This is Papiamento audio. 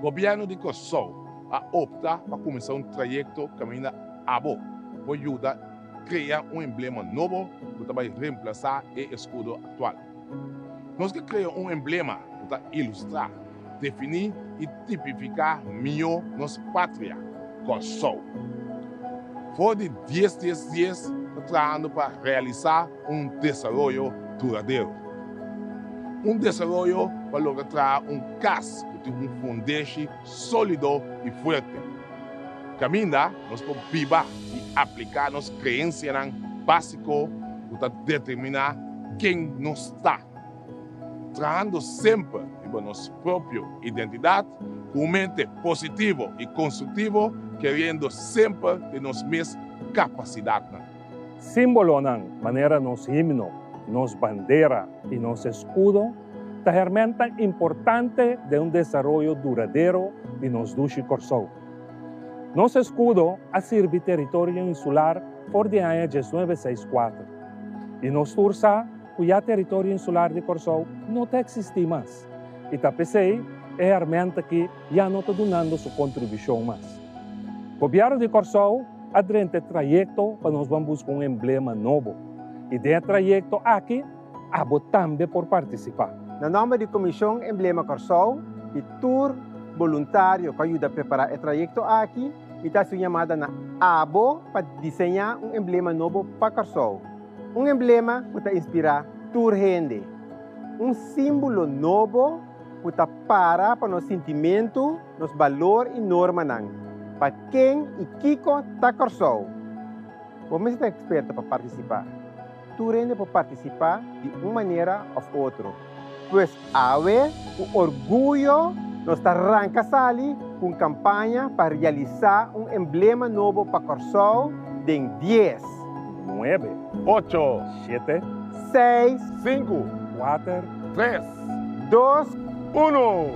Gobièrnu di Kòrsou a opta pa kuminsá un trayekto kaminda abo por yuda krea un emblema nobo ku ta bai remplasá e eskudo aktual. Nos ke krea un emblema ku ta ilustrá, definí i tipifiká mihó nos patria, Kòrsou. For di dies dies dies ta trahando pa realisá un desaroyo duradero. Un desaroyo pa logra traha un kas ku tin un fundeshi sólido i fuerte. Kaminda nos por biba i apliká nos kreensianan básiko ku ta determiná ken nos ta. Trahando semper riba nos propio identidat ku un mente positivo i konstruktivo, keriendo semper den nos mes kapasidatnan. Símbolonan manera nos himno, nos bandera i nos eskudo ta hermentan importante den un desaroyo duradero di nos dushi Kòrsou. Nos eskudo a sirbi teritorio insular for di aña diesnuebe seis kuater i nos tur sa ku ya teritorio insular di Kòrsou no ta eksistí mas i ta p'esei e herment aki ya no ta dunando su kontribushon mas. Gobièrnu di Kòrsou a drenta e trayekto pa nos ban buska un emblema nobo i den e trayekto aki abo tambe por partisipá. Na nòmber di Komishon Emblema Kòrsou i tur boluntario ku a yuda prepará e trayekto aki, mi ta hasi un yamada na abo pa diseñá un emblema nobo pa Kòrsou. Un emblema ku ta inspirá tur hende. Un símbolo nobo ku ta para pa nos sintimentu, nos balor i normanan, pa ken i kiko ta Kòrsou. Bo mester ta eksperto pa partisipá. Tur hende por partisipá di un manera òf otro. Pues awe ku orguyo nos ta ranka sali ku un kampaña pa realisá un emblema nobo pa Kòrsou den dies. Nuebe. Ocho. Shete. Seis. Sinku. Kuater. Tres. Dos. Uno.